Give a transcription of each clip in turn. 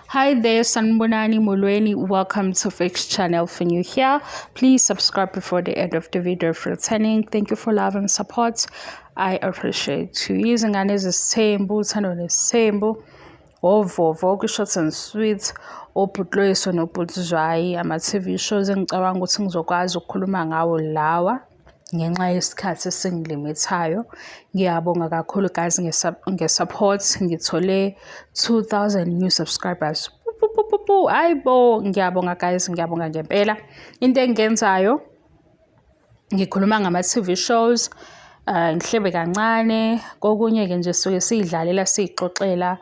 Hi there, Sanbonani Molweni. Welcome to Fix Channel. For new here, please subscribe before the end of the video for returning. Thank you for love and support. I appreciate you. Izingane ezisithembu, uthando nesithembu, ovovo kwi-Short and Sweet, obhutloyiso nobhutzwayi, ama-TV shows engicabanga ukuthi ngizokwazi ukukhuluma ngawo lawa ngenxa yesikhathi esingilimithayo. Ngiyabonga kakhulu guys nge-support. Ngithole 2000 new subscribers. Hayi bo, ngiyabonga guys, ngiyabonga ngempela. Into engiyenzayo, ngikhuluma ngama-TV shows, ngihlebe kancane, kokunye-ke nje suke siyidlalela siyixoxela.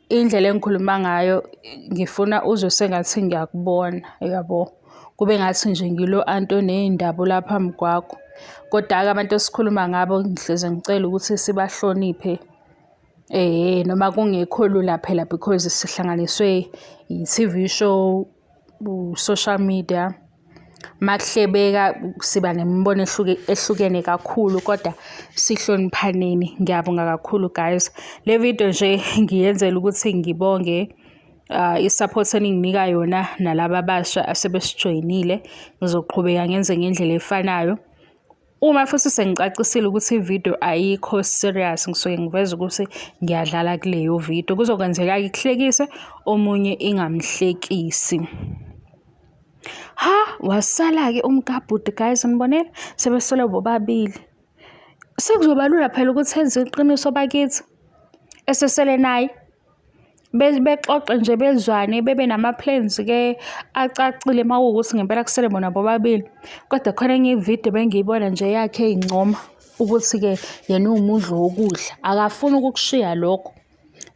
Indlela engikhuluma ngayo ngifuna uzwe sengathi ngiyakubona, uyabo. Kube ngathi nje ngilo anti oney'ndaba la phambi kwakho. Koda-ke abantu esikhuluma ngabo ngihleze ngicela ukuthi sibahloniphe noma kungekho lula phela because sihlanganiswe i-TV show, u-social media. Makuhlebeka siba nemibono ehlukene kakhulu kodwa sihloniphaneni. Ngiyabonga kakhulu guys. Le video nje ngiyenzela ukuthi ngibonge i-support eninginika yona nalaba abasha asebesijoyinile. Ngizoqhubeka ngenze ngendlela efanayo. Uma futhi sengicacisile ukuthi ividiyo ayikho serious, ngisuke ngiveza ukuthi ngiyadlala kuleyo video. Kuzokwenzeka-ke ikuhlekise, omunye ingamhlekisi. Ha, wasala-ke umkabhuti guys, nibonile? Sebesole bobabili. Sekuzoba lula phela ukuthi enze iqiniso bakithi esesele naye. Bexoxe nje bezwane bebe nama-plans-ke acacile uma kuwukuthi ngempela kusele bona bobabili. Kodwa khona enye ividiyo bengiyibona nje yakhe eyincoma ukuthi-ke yena uwumudli wokudla, akafuni ukukushiya lokho.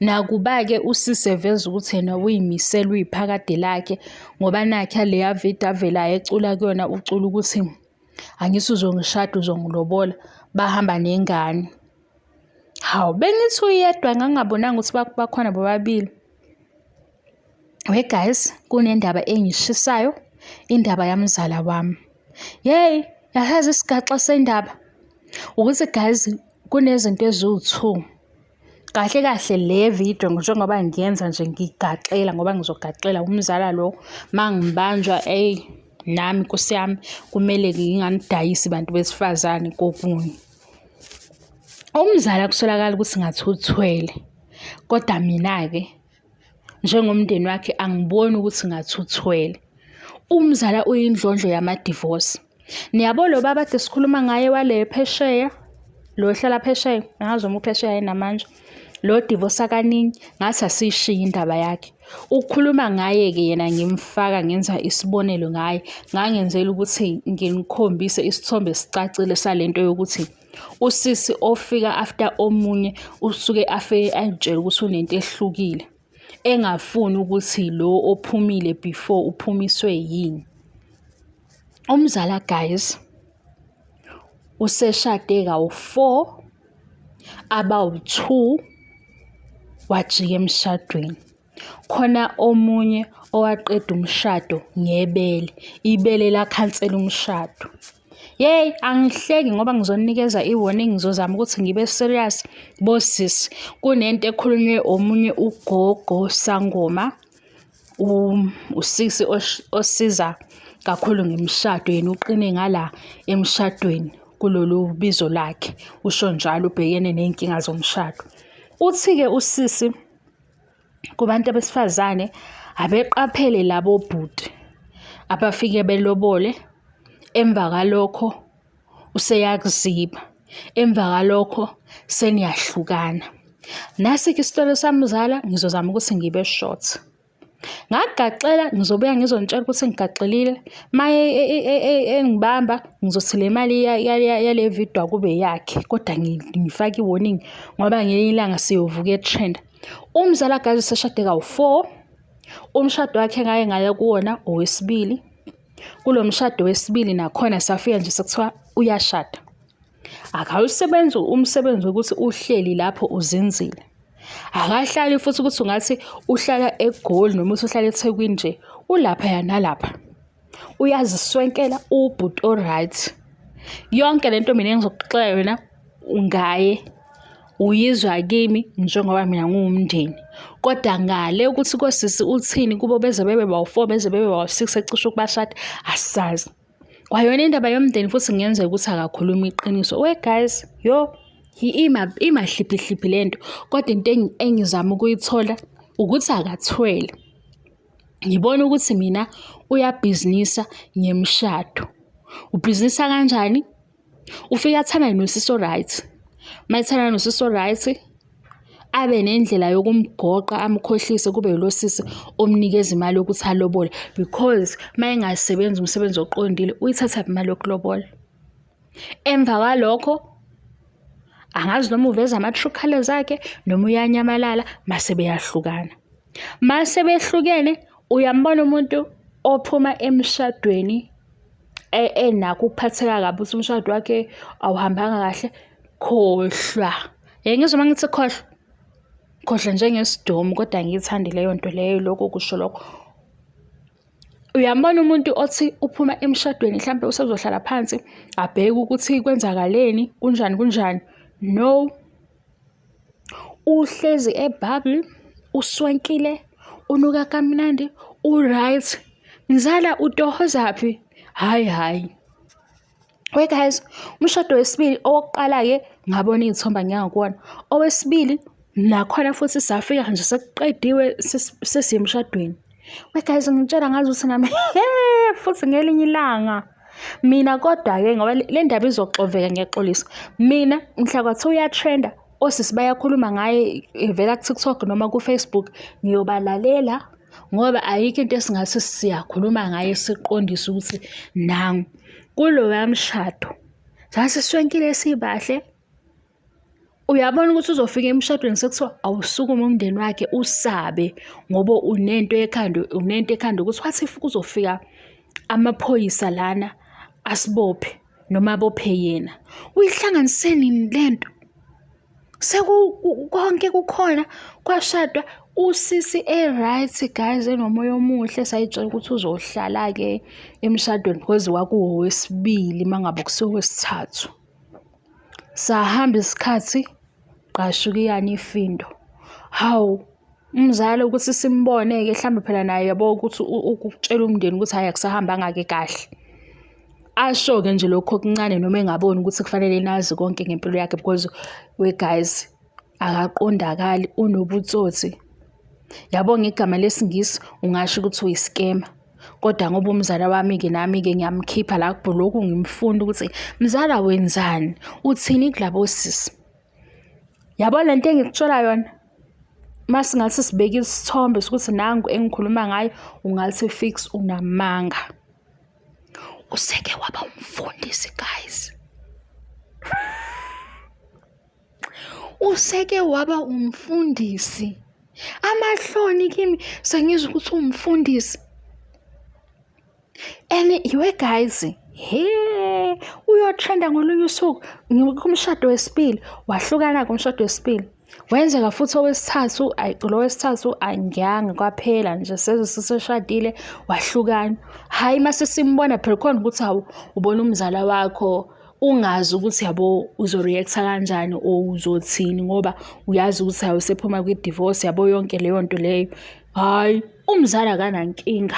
Nakuba-ke usisi eveza ukuthi yena uyimisele uyiphakade lakhe ngoba nakhe leya vidiyo avelayo ecula kuyona ucula ukuthi angithi uzongishada uzongilobola, bahamba nengane. Hawu, bengithi uyedwa ngangingabonanga ukuthi bakhona bobabili. We guys, kunendaba engishisayo, indaba yamzala wami. Yeyi, yasazi isigaxa sendaba ukuthi guys kunezinto eziwu-two. Kahle kahle le video njengoba ngiyenza nje ngigaxela ngoba ngizogaxela umzala lo mangibanjwa eyi nami nkosi yami kumele nginganidayisi bantu besifazane kokunye. Umzala kusolakala ukuthi ngathi uthwele kodwa mina-ke njengomndeni wakhe angiboni ukuthi ngathi uthwele. Umzala uyindlondlo yama-divorce. Niyabo lo baba kade sikhuluma ngaye wale phesheya, lo ohlala phesheya, angazi noma uphesheya yini namanje, lo divosa kaningi, ngathi asiyishiye indaba yakhe. Ukukhuluma ngaye-ke yena ngimfaka ngenza isibonelo ngaye, ngangenzela ukuthi nginikhombise isithombe esicacile sale nto yokuthi usisi ofika after omunye usuke afike ay'tshele ukuthi unento ehlukile, engafuni ukuthi lo ophumile before uphumiswe yini. Umzala guys useshade kawu-four, abawu-two wajika emshadweni. Khona omunye owaqeda umshado ngebele, ibele lakhansela umshado. Yeyi, angihleki ngoba ngizonikeza i-warning, ngizozama ukuthi ngibe serious. Bosisi, kunento ekhulunywe omunye ugogo sangoma, usisi osiza kakhulu ngemishado, yena uqine ngala emshadweni kulolu bizo lakhe, usho njalo ubhekene ney'nkinga zomshado. Uthi-ke usisi kubantu abesifazane abeqaphele labo bhuti abafike belobole, emva kwalokho useyakuziba, emva kwalokho seniyahlukana. Nasi-ke isitolo samzala, ngizozama ukuthi ngibe short. Ngakugaxela ngizobuya ngizonitshela ukuthi ngigaxelile. Uma engibamba ngizothi le mali yale video akube eyakhe kodwa ngifake i-warning ngoba ngelinye ilanga siyovuka e-trend-a. Umzala guys useshade kawu-four, umshado wakhe engake ngaya kuwona owesibili. Kulo mshado wesibili nakhona safika nje sekuthiwa uyashada. Akawusebenzi umsebenzi wokuthi uhleli lapho uzinzile. Akahlali futhi ukuthi ungathi uhlala eGoli noma uthi uhlala eThekwini nje, ulaphaya nalapha. Uyaziswenkela uwubhuti o-right. Yonke le nto mina engizokuxoxela yona ngaye uyizwa kimi njengoba mina ngiwumndeni. Kodwa ngale ukuthi kosisi uthini kubo beze bebe bawu-four beze bebe bawu-six ecishe ukubashada asazi. Kwayona indaba yomndeni futhi kungenzeka ukuthi akakhulumi iqiniso. We guys, yo imahliphihliphi le nto kodwa into engizama ukuyithola ukuthi akathwele. Ngibona ukuthi mina uyabhizinisa ngemishado. Ubhizinisa kanjani? Ufike athandane nosisi o-right. Uma ethandana nosisi o-right, abe nendlela yokumgoqa amkhohlise kube yilo sisi omnikeza imali yokuthi alobole because uma engasebenzi umsebenzi oqondile uyithathaphi imali yokulobola. Emva kwalokho angazi noma uveza ama-true colours akhe noma uyanyamalala mase beyahlukana. Mase behlukene uyambona umuntu ophuma emshadweni enakho ukuphatheka kabi ukuthi umshado wakhe awuhambanga kahle, khohlwa. Ngizwa uma ngithi khohlwa, khohlwa njengesidomu kodwa angiyithandi leyo nto leyo lokho kusho lokho. Uyambona umuntu othi uphuma emshadweni hlampe usezohlala phansi abheke ukuthi kwenzakaleni, kunjani kunjani. No, uhlezi e-bubbly, uswenkile, unuka kamnandi, u-right. Mzala utohozaphi? Hhayi hhayi. We guys, umshado wesibili owokuqala-ke ngabona iy'thombe angiyanga kuwona. Owesibili nakhona futhi safika nje sekuqediwe sesiya emshadweni. We guys, ngitshela ngazi ukuthi nami futhi ngelinye ilanga. Mina kodwa-ke ngoba le ndaba izoxoveka ngiyaxolisa. Mina mhla kwathiwa uyatrenda osisi bayakhuluma ngaye evela ku-TikTok noma ku-Facebook ngiyobalalela ngoba ayikho into esingathi siyakhuluma ngaye siqondise ukuthi nangu. Kuloya mshado sasiswenkile sibahle. Uyabona ukuthi uzofika emshadweni sekuthiwa awusukume umndeni wakhe usabe ngoba unento ekhanda unento ekhanda ukuthi what if kuzofika amaphoyisa lana asibophe noma abophe yena. Uyihlanganise nini le nto? Konke kukhona kwashadwa usisi e-right guys enomoya omuhle sayitshela ukuthi uzohlala-ke emshadweni because kwakuwowesibili uma ngabe kusowesithathu. Sahamba isikhathi gqashukiyana ifindo. Hawu, umzala ukuthi simbone-ke hlambe phela naye yabo ukuthi ukutshela umndeni ukuthi hhayi akusahambanga-ke kahle. Asho-ke nje lokhu okuncane noma engaboni ukuthi kufanele nazi konke ngempilo yakhe because we guys akaqondakali unobutsotsi. Yabo ngegama lesiNgisi ungasho ukuthi uyi-scammer. Kodwa ngoba umzala wami-ke nami-ke ngiyamkhipha la kubhuloku ngimfunda ukuthi mzala wenzani, uthini kulabo sisi. Yabo le nto engikutshela yona uma singathi sibeke isithombe sokuthi nangu engikhuluma ngayo ungathi fix unamanga. Useke waba umfundisi guys. Useke waba umfundisi. Amahloni kimi sengizwa ukuthi uwumfundisi. And you guys, he uyotrenda ngolunye usuku kumshado wesibili wahlukana kumshado wesibili wenzeka futhi owesithathu ayi lo wesithathu angiyanga kwaphela nje seze siseshadile wahlukana hhayi mase simbona phela khona ukuthi hawu ubona umzala wakho ungazi ukuthi yabo uzo-react-a kanjani or uzothini ngoba uyazi ukuthi hawu sephuma kwi-divorce yabo yonke leyo nto leyo. Hhayi, umzali akanankinga.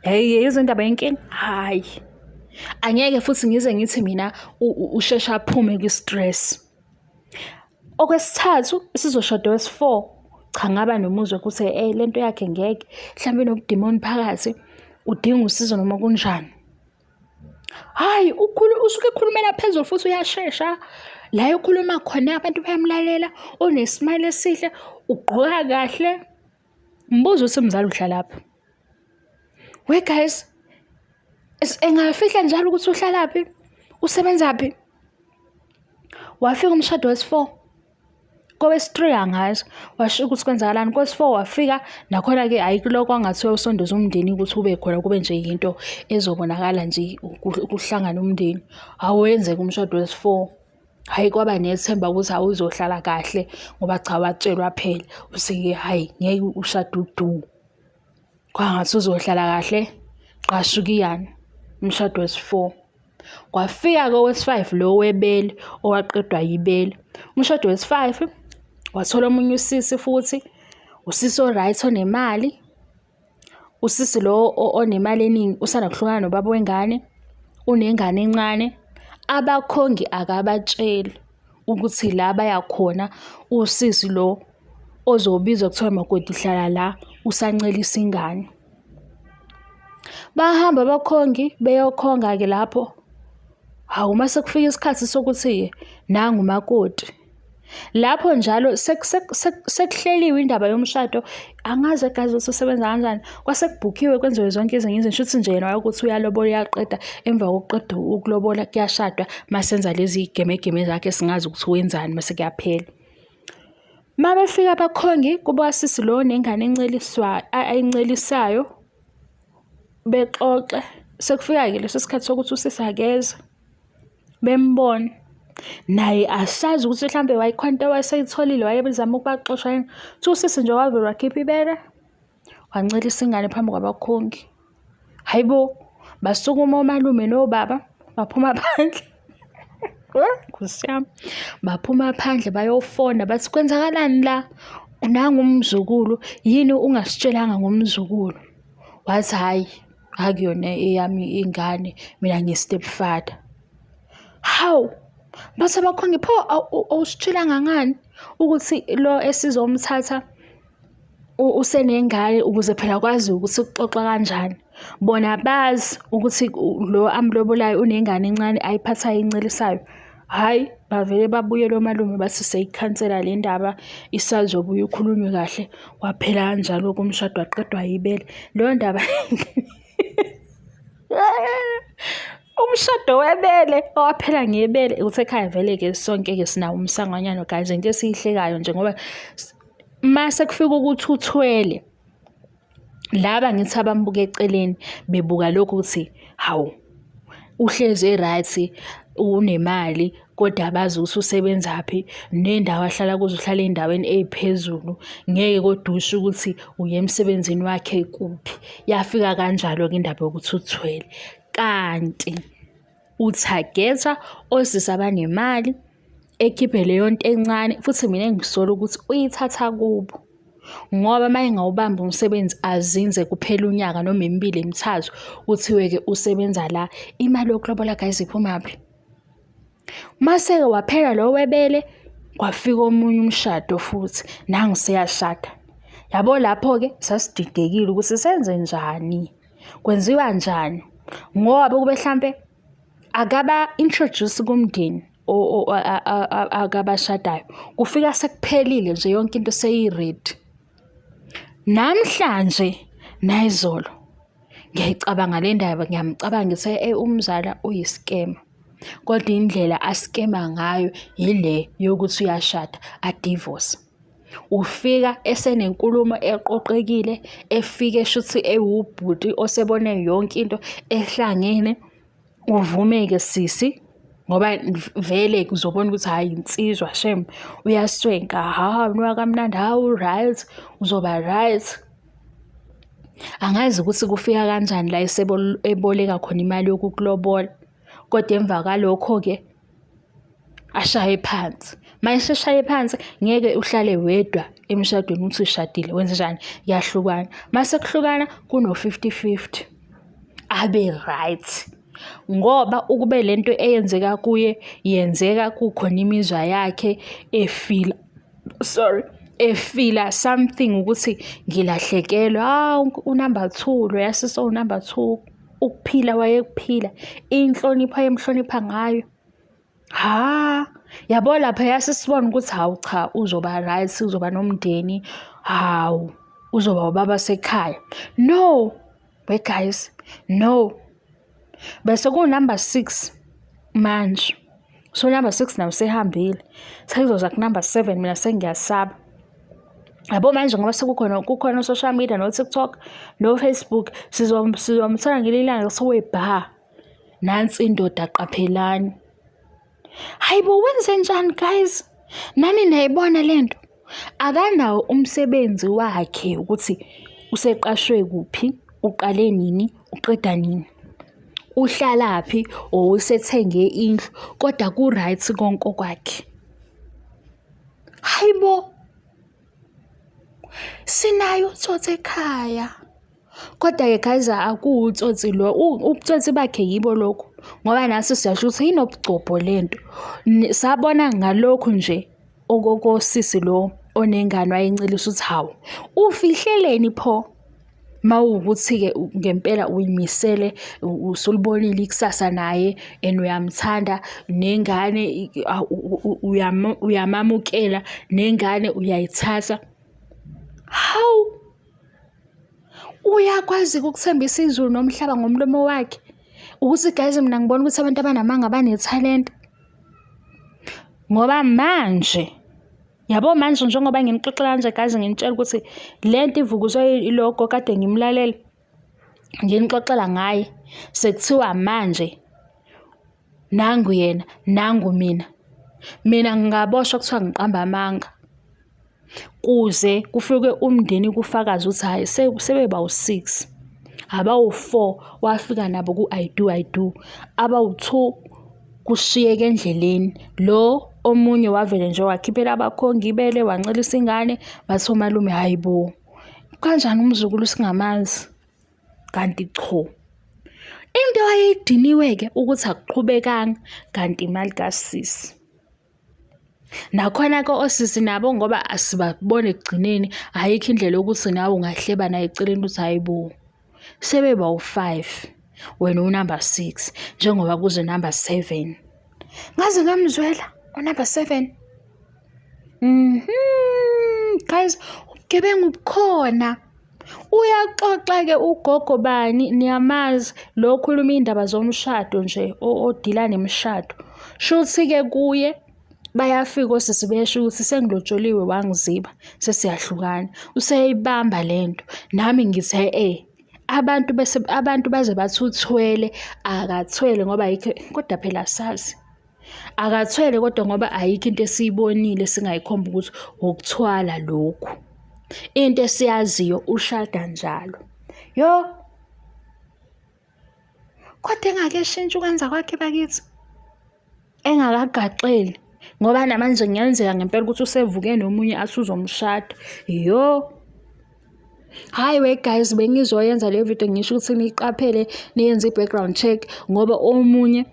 Hheyi, izindaba yenkinga, hhayi. Angeke futhi ngize ngithi mina usheshe aphume kwi-stress. Okwesithathu, isizoshada owesi-four. Cha ngaba nomuzwa ukuthi le nto yakhe ngeke, mhlawumbe inobudimoni phakathi, udinga usizo noma kunjani. Hhayi usuke ekhulumela phezulu futhi uyashesha. La ekhuluma khona abantu bayamlalela, unesimile esihle, ugqoka kahle. Mbuze ukuthi mzala uhlalaphi. We guys, engafihla njalo ukuthi uhlalaphi, usebenzaphi. Wafika umshado wesi-four. Kowesi-three angazi washo ukuthi kwenzakalani. Kowesi-four wafika nakhona-ke hhayi kuloko kwangathiwa usondeza umndeni ukuthi ube khona kube nje yinto ezobonakala nje ukuhlangana umndeni. Awenzeka umshado wesi-four. Hhayi kwaba nethemba ukuthi hhawu uzohlala kahle ngoba cha watshelwa phela ukuthi-ke hhayi ngeke ushade udu. Kwangathi uzohlala kahle qashukiyana umshado wesi-four. Kwafika-ke owesi-five lo webele owaqedwa yibele. Umshado wesi-five wathola omunye usisi futhi. Usisi o-right onemali, usisi lo onemali eningi usanda kuhlukana nobaba wengane, unengane encane. Abakhongi akabatsheli ukuthi la baya khona usisi lo ozobizwa kuthiwa makoti hlala la usancelisa ingane. Bahamba abakhongi beyokhonga-ke lapho. Hawu uma sekufika isikhathi sokuthi nangu umakoti. Lapho njalo sekuhleliwe indaba yomshado, angazi guys ukuthi usebenza kanjani. Kwase kubhukhiwe kwenziwe zonke ezinye izinto, shuthi nje yena wayokuthi uyalobola uyaqeda, emva kokuqeda ukulobola kuyashadwa, masenza lezi gemegeme zakhe singazi ukuthi wenzani mase kuyaphela. Uma befika abakhongi kubo kasisi lo nengane ayincelisayo, bexoxe, sekufika-ke leso sikhathi sokuthi usisi akeze. Bembona. Naye asazi ukuthi mhlampe wayikhona into awayeseyitholile wayebezama ukubaxosha yini. Kuthiwa usisi nje wavele wakhipha ibele, wancelisa ingane phambi kwabakhongi. Hhayi bo, basukuma omalume nobaba baphuma phandle. Nkosi yami. Baphuma phandle bayofona bathi kwenzakalani la? Nangu umzukulu, yini ungasitshelanga ngomzukulu? Wathi hhayi, akuyona eyami ingane, mina ngiyi-step father. Hawu, bathi abakhongi pho awusitshelanga ngani ukuthi lo esizomthatha usenengane ukuze phela kwaziwe ukuthi kuxoxwa kanjani. Bona bazi ukuthi lo amlobolayo unengane encane ayiphathayo eyincelisayo. Hhayi, bavele babuyele omalume bathi seyikhansela le ndaba isazobuye ikhulunywe kahle. Waphela kanjalo-ke umshado waqedwa yibele. Leyo ndaba umshado webele owaphela ngebele uthi ekhaya vele-ke sonke-ke sinawo umsangwanyana guys into esiyihlekayo nje ngoba mase kufika ukuthi uthwele laba ngithi abambuka eceleni bebuka lokhu ukuthi hawu uhlezi e-right unemali kodwa abazi ukuthi usebenzaphi nendawo ahlala kuzo uhlala ey'ndaweni ey'phezulu ngeke kodwa usho ukuthi uye emsebenzini wakhe kuphi. Yafika kanjalo-ke indaba yokuthi uthwele kanti uthagetha osisi abanemali ekhiphe leyo nto encane futhi mina engisola ukuthi uyithatha kubo ngoba uma engawubamba umsebenzi azinze kuphela unyaka noma emibili emithathu kuthiwe-ke usebenza la imali yokulobola guys iphumaphi? Mase-ke waphela lo webele kwafika omunye umshado futhi nangu seyashada. Yabo lapho-ke sasididekile ukuthi senze njani, kwenziwa njani ngoba kube hlampe akaba-introduce kumndeni akabashadayo kufika sekuphelile nje yonke into seyi-ready. Namhlanje nayizolo ngiyayicabanga le ndaba ngiyamcabanga ngithi eyi umzala uyiskema. Kodwa indlela askema ngayo yile yokuthi uyashada adivose. Ufika esenenkulumo eqoqekile, efike shuthi ewubhuti osebone yonke into ehlangene. Uvume-ke sisi ngoba vele uzobona ukuthi hhayi insizwa shem uyaswenka, ha unuka kamnandi, hawu right, uzoba right. Angazi ukuthi kufika kanjani la eboleka khona imali yokukulobola kodwa emva kwalokho-ke ashaye phansi. Uma eseshaye phansi ngeke uhlale wedwa emshadweni uthi ushadile wenzenjani? Kuyahlukana. Uma sekuhlukana kuno-fifty fifty, abe right ngoba ukube le nto eyenzeka kuye yenzeka kukhona imizwa yakhe efila, sorry, efila something ukuthi ngilahlekelwe, hawu unamba two loya sisi owunamba two, ukuphila wayekuphila, inhlonipho ayemhlonipha ngayo. Ha, yabo laphaya sesibona ukuthi hawu cha uzoba right, uzoba nomndeni, hawu uzoba ubaba sekhaya. No, we guys, no. Bese kuwunumber 6 manje. So number 6 nawo sehambile. Sekuzoza ku-number 7 mina sengiyasaba. Yabo manje ngoba sekukhona kukhona o-social media no-TikTok no-Facebook sizomthola ngelinye ilanga sewebha. Nansi indoda qaphelani. Hayibo wenze njani guys? Nani niyayibona lento? Akanawo umsebenzi wakhe ukuthi useqashwe kuphi, uqale nini, uqeda nini. Uhlalaphi or usethenge indlu kodwa ku-right konke okwakhe. Hayibo! Sinaye utsotsi ekhaya. Kodwa-ke guys akuwutsotsi lo, ubutsotsi bakhe yibo lokhu ngoba nathi siyasho ukuthi inobugcobho lento. Sabona ngalokhu nje okokosisi lo onengane wayencelisa ukuthi hawu, ufihleleni pho? Mawukuthi-ke ngempela uyimisele usulibonile ikusasa naye and uyamthanda nengane uyamamukela nengane uyayithatha. Hawu! Uyakwazi ukukuthembisa izulu nomhlaba ngomlomo wakhe. Ukuthi guys mina ngibona ukuthi abantu abanamanga banethalente. Ngoba manje yabo manje njengoba nginixoxela kanje guys nginitshela ukuthi le nto ivukuzwe ilogo kade ngimlalela nginixoxela ngaye sekuthiwa manje nangu yena nangu mina mina ngingaboshwa kuthiwa ngiqamba amanga kuze kufike umndeni kufakaze ukuthi hhayi sebebawu-six abawu-four wafika nabo ku-I do I do abawu-two kushiyeke endleleni lo omunye wavele nje wakhiphela abakhongi ibele wancelisa ingane bathi omalume hhayi bo kanjani umzukulu singamazi kanti cho into ayeyidiniwe-ke ukuthi akuqhubekanga kanti imali kasisi. Nakhona-ke osisi nabo ngoba asibaboni ekugcineni, ayikho indlela yokuthi nawe ungahleba naye eceleni ukuthi hhayi bo, sebeba u-five, wena uwunamba six, njengoba kuze unamba seven. Ngaze ngamzwela unamba seven. Guys, ubugebengu bukhona. Uyaxoxa-ke ugogo bani niyamazi lo okhuluma iy'ndaba zomshado nje odila nemishado. Shuthi-ke kuye bayafika osisi besho ukuthi sengilotsholiwe wangiziba sesiyahlukana. Useyayibamba le nto. Nami ngithi e abantu bese abantu baze bathi uthwele akathwele ngoba ayikho kodwa phela asazi. Akathwele kodwa ngoba ayikho into esiyibonile esingayikhomba ukuthi ukuthwala lokhu. Into esiyaziyo ushada njalo. Yo! Kodwa engake eshintshe ukwenza kwakhe bakithi. Engakagaxeli ngoba namanje kungenzeka ngempela ukuthi usevuke nomunye athi uzomshada. Yo! Hhayi we guys bengizoyenza le video ngisho ukuthi niyiqaphele niyenze i-background check ngoba omunye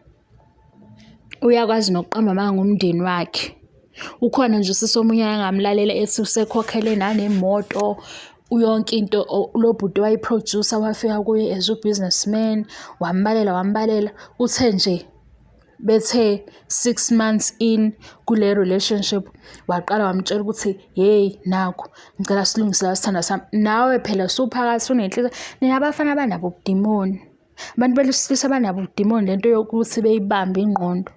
uyakwazi nokuqamba amanga ngomndeni wakhe. Ukhona nje usisi omunye angamlalela ethi usekhokhele nanemoto yonke into lo bhuti wayi-producer wafika kuye as u-businessman wambalela wambalela uthe nje bethe 6 months in kule relationship waqala wamtshela ukuthi hey nakho ngicela silungise la sithandwa sami nawe phela usuphakathi unenhliziyo nina abafana banabo ubudimoni. Abantu besilisa banabo ubudimoni lento yokuthi beyibambe ingqondo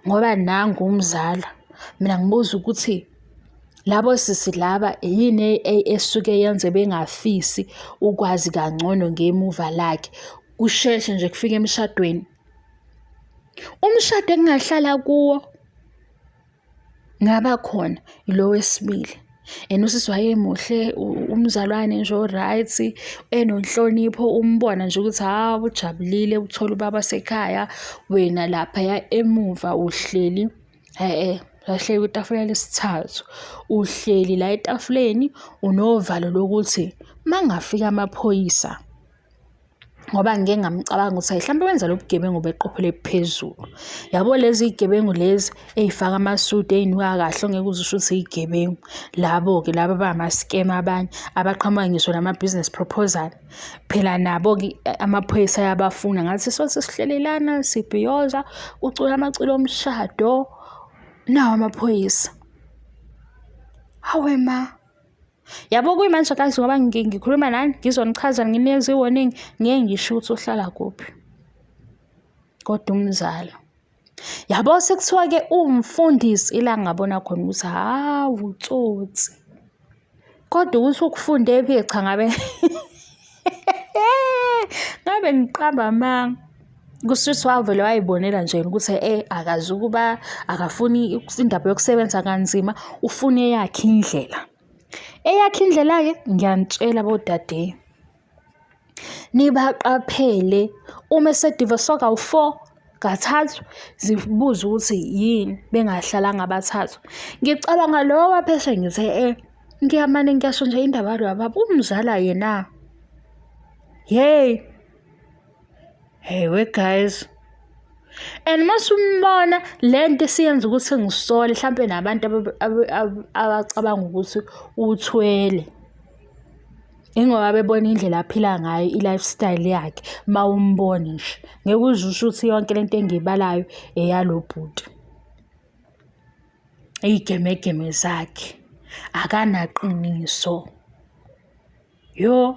ngoba nangu umzala. Mina ngibuza ukuthi labo sisi laba yini esuke yenze bengafisi ukwazi kangcono ngemuva lakhe, kusheshe nje kufike emshadweni. Umshado engingahlala kuwo ngaba khona ilo wesibili and usisi wayemuhle umzalwane nje o-right enonhlonipho umbona nje ukuthi hawu ujabulile uthola ubaba sekhaya wena laphaya emuva uhleli e-e lahleki kwitafula lesithathu uhleli la etafuleni unovalo lokuthi mangafika amaphoyisa ngoba ngike ngamcabanga ukuthi hhayi hlampe wenza lobu bugebengu beqophelo eliphezulu. Yabo lezi iy'gebengu lezi ey'faka amasudi ey'nuka kahle ongeke uze usho ukuthi iy'gebengu. Labo-ke laba abama-scam abanye abaqhamuka ngisho nama-business proposal. Phela nabo-ke amaphoyisa ayabafuna ngathi sothi sihleli lana sibhiyoza kucula amaculo omshado nawo amaphoyisa. Hawe ma. Yabo kuyimanje guys ngoba ngikhuluma nani ngizonichazela nginikeza i-warning ngeke ngisho ukuthi uhlala kuphi kodwa umzala. Yabo sekuthiwa-ke uwumfundisi ila ngabona khona ukuthi hawu tsotsi. Kodwa ukuthi ukufunde phi cha ngabe ngabe ngiqamba amanga. Kushuthi wavele wayibonela nje yena ukuthi eh akazi ukuba akafuni indaba yokusebenza kanzima ufuna eyakhe indlela. Eyakhe indlela-ke ngiyanitshela bodade nibaqaphele uma esedivoswa kawu-four kathathu zibuze ukuthi yini bengahlalanga abathathu. Ngicabanga lo waphesheya ngithe eh. Ngiyamane ngiyasho nje indaba yaloya baba umzala yena. Hey. Hey we guys. And masumbona lento esiyenza ukuthi ngisole mhlampe nabantu abacabanga ukuthi uthwele. Ingoba bebona indlela aphila ngayo i-lifestyle yakhe mawumbona nje ngeke uze usho ukuthi yonke lento engiyibalayo eyalo bhuti. Iy'gemegeme zakhe akanaqiniso. Yo,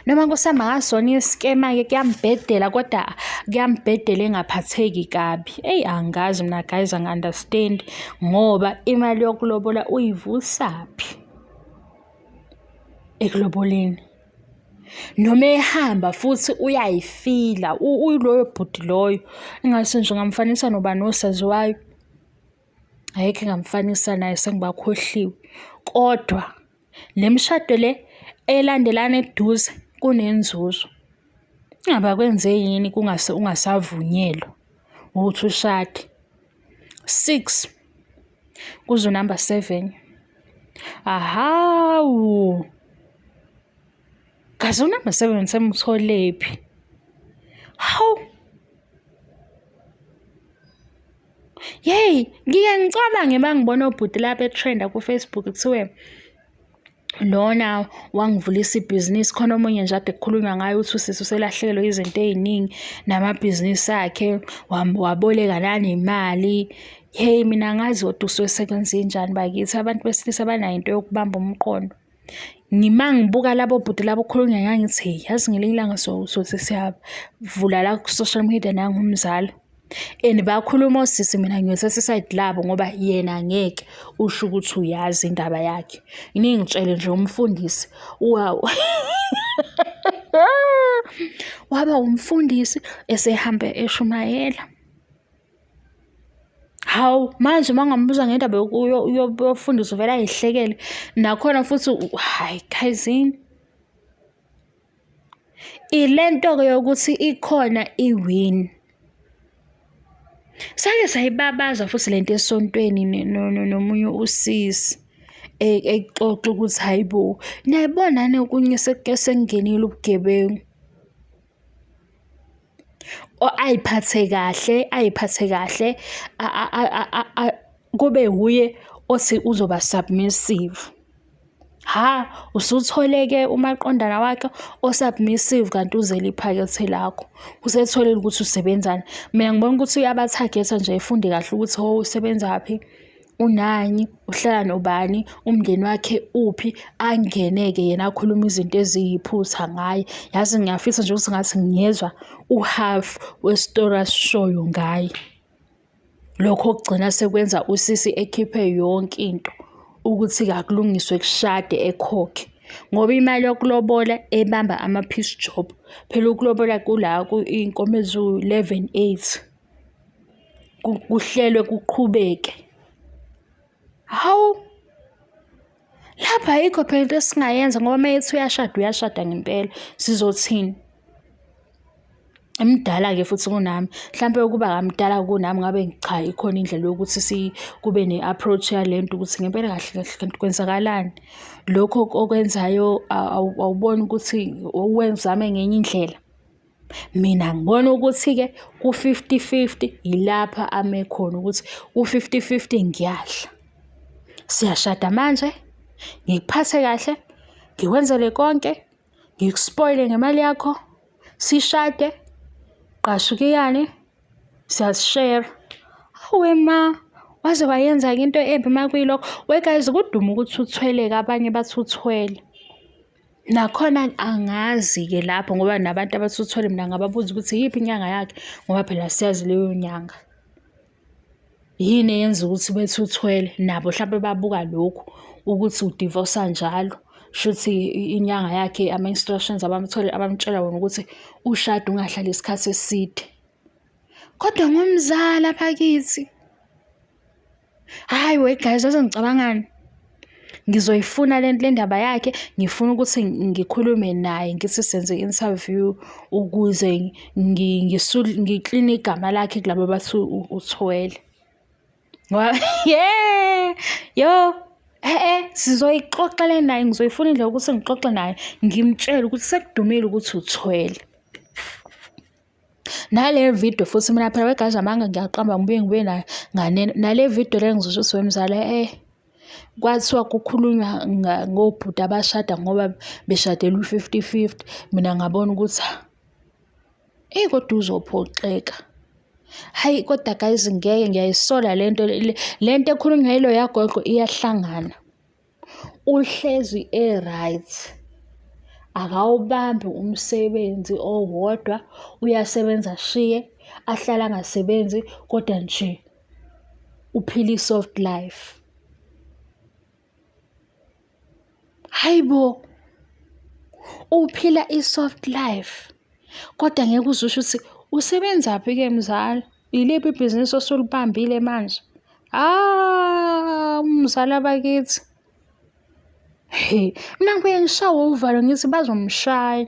noma nkosi yami akasona iskema-ke kuyambhedela kodwa kuyambhedela engaphatheki kabi. Eyi angazi mina guys angi-understand ngoba imali yokulobola uyivusaphi ekuloboleni. Noma ehamba futhi uyayifila uyiloyo bhuti loyo engase nje ngamfanisa nobani osaziwayo. Ayikho engamfanisa naye sengibakhohliwe. Kodwa le mishado le elandelana eduze kunenzuzo. Ingaba kwenze yini kungase ungasavunyelwa ukuthi ushade. 6 kuze unumber 7. Ahawu. Kaze unumber 7 semtholephi? Hawu. Yeyi, ngike ngicabange uma ngibona obhuti la betrenda ku-Facebook kuthiwe lona wangivulisa ibhizinisi khona omunye nje ade kukhulunywa ngaye ukuthi usisi uselahlekelwe izinto ey'ningi namabhizinisi akhe waboleka nanemali. Hheyi mina angazi kodwa usuke sekwenzenjani bakithi abantu besilisa banayo into yokubamba umqondo. Ngima ngibuka labo bhuti labo okhulunywa ngaye ngithi hheyi yazi ngelinye ilanga sothi siyavula la ku-social media nangu umzala. And bakhuluma osisi mina ngiyothatha isayidi labo ngoba yena ngeke usho ukuthi uyazi indaba yakhe. Ningitshele nje umfundisi waba umfundisi esehamba eshumayela. Hawu manje uma ungambuza ngendaba yofundisa uvele ayihlekele nakhona futhi hhayi khayizini. Ile nto-ke yokuthi ikhona i-win. Sake sayibabaza futhi le nto esontweni nomunye usisi exoxa ukuthi hhayi bo, niyayibona yini okunye sekungenile ubugebengu. Ay'phathe kahle, ay'phathe kahle kube wuye othi uzoba submissive. Ha, usuthole-ke umaqondana wakhe o-submissive kanti uzele iphakethe lakho. Usetholile ukuthi usebenzani. Mina ngibona ukuthi uyabathagetha nje efunde kahle ukuthi ho usebenzaphi. Unani, uhlala nobani, umndeni wakhe uphi, angene-ke yena akhulume izinto eziyiphutha ngaye. Yazi ngiyafisa nje ukuthi ngathi ngiyezwa u-half wesitori asishoyo ngaye. Lokho okugcina sekwenza usisi ekhiphe yonke into ukuthi akulungiswe kushade ekhokhe. Ngoba imali yokulobola ebamba ama-piece job, phela ukulobola kula iy'nkomo eziwu-eleven eight. Kuhlelwe kuqhubeke. Hawu, lapha ayikho phela into esingayenza ngoba uma ethi uyashada uyashada ngempela, sizothini? Emdala-ke futhi kunami, hlampe ukuba kamdala kunami ngabe cha ikhona indlela yokuthi kube ne-approach yale nto ukuthi ngempela kahle kahle kanti kwenzakalani. Lokhu okwenzayo awuboni ukuthi uzame ngenye indlela. Mina ngibona ukuthi-ke ku-fifty fifty yilapha ame khona ukuthi ku-fifty fifty ngiyadla. Siyashada manje, ngikuphathe kahle, ngikwenzele konke, ngikuspoyile ngemali yakho, sishade, gqashukiyane, siyazishera. Hawe ma, waze wayenza-ke into embi uma kuyilokho. We guys, kuduma ukuthi uthwele-ke abanye bathi uthwele. Nakhona angazi-ke lapho ngoba nabantu abathi uthwele mina ngababuza ukuthi iyiphi inyanga yakhe ngoba phela siyazi leyo nyanga. Yini eyenza ukuthi bethi uthwele? Nabo hlampe babuka lokhu ukuthi udivosa njalo. Shuthi inyanga yakhe ama-instructions abamthole abamtshela wona ukuthi ushade ungahlali isikhathi eside. Kodwa ngomzala bakithi. Hhayi we guys yazi ngicabangani? Ngizoyifuna le ndaba yakhe, ngifuna ukuthi ngikhulume naye ngithi senze i-interview ukuze ngikline igama lakhe kulaba abathi uthwele. Ngoba yeah, yo. E-e, sizoyixoxa le naye, ngizoyifuna indlela yokuthi ngixoxe naye, ngimtshele ukuthi sekudumile ukuthi uthwele. Nale video futhi mina phela wegazi amanga ngiyaqamba ngibuye ngibuye nayo nganeno. Nale video le ngizosho ukuthi wemzala eh kwathiwa kukhulunywa ngobhuti abashada ngoba beshadela u-fifty fifty. Mina ngabona ukuthi eyi kodwa uzophoxeka. Hhayi kodwa guys ngeke ngiyayisola le nto le nto ekhulunywa yiloya gogo iyahlangana. Uhlezi e-right, akawubambi umsebenzi owodwa, uyasebenza ashiye, ahlale angasebenzi kodwa nje uphila i-soft life. Hhayi bo, uphila i-soft life kodwa ngeke uze usho ukuthi usebenzaphi-ke mzala, iliphi ibhizinisi osulibambile manje? Ah, umzala bakithi. He, mina ngibuye ngishawe uvalo ngithi bazomshaya.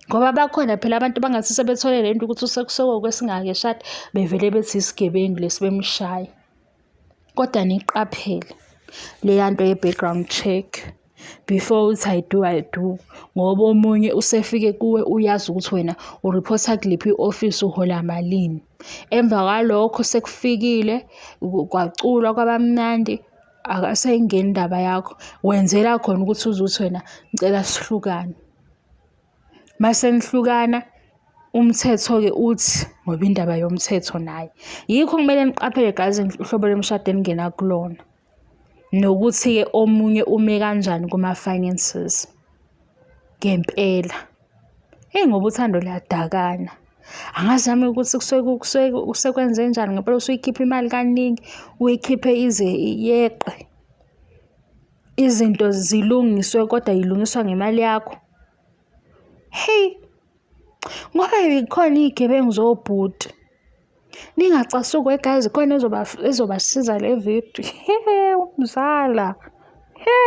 Ngoba bakhona phela abantu bangathi sebethole le nto ukuthi usekusokoku esingaka eshada bevele bethi isigebengu lesi bemshaya. Kodwa niqaphele leya nto ye-background check before uthi I do, I do ngoba omunye usefike kuwe uyazi ukuthi wena uriphotha kuliphi i-ofisi uhola malini. Emva kwalokho sekufikile kwaculwa kwabamnandi akasayingeni indaba yakho, wenzela khona ukuthi uze uthi wena ngicela sihlukane. Mase nihlukana umthetho-ke uthi ngoba indaba yomthetho naye. Yikho kumele niqaphele guys uhlobo lomshado eningena kulona. Nokuthi-ke omunye ume kanjani kuma-finances ngempela. Eyi ngoba uthando luyadakana. Angazi nami ukuthi kusuke kusekwenzenjani ngempela usuyikhipha imali kaningi, uyikhiphe ize yeqe. Izinto zilungiswe kodwa yilungiswa ngemali yakho. Hey, ngoba yikhona iy'gebengu zobhuti. Ningacasuki we guys, khona ezobasiza le video. He, umzala. He.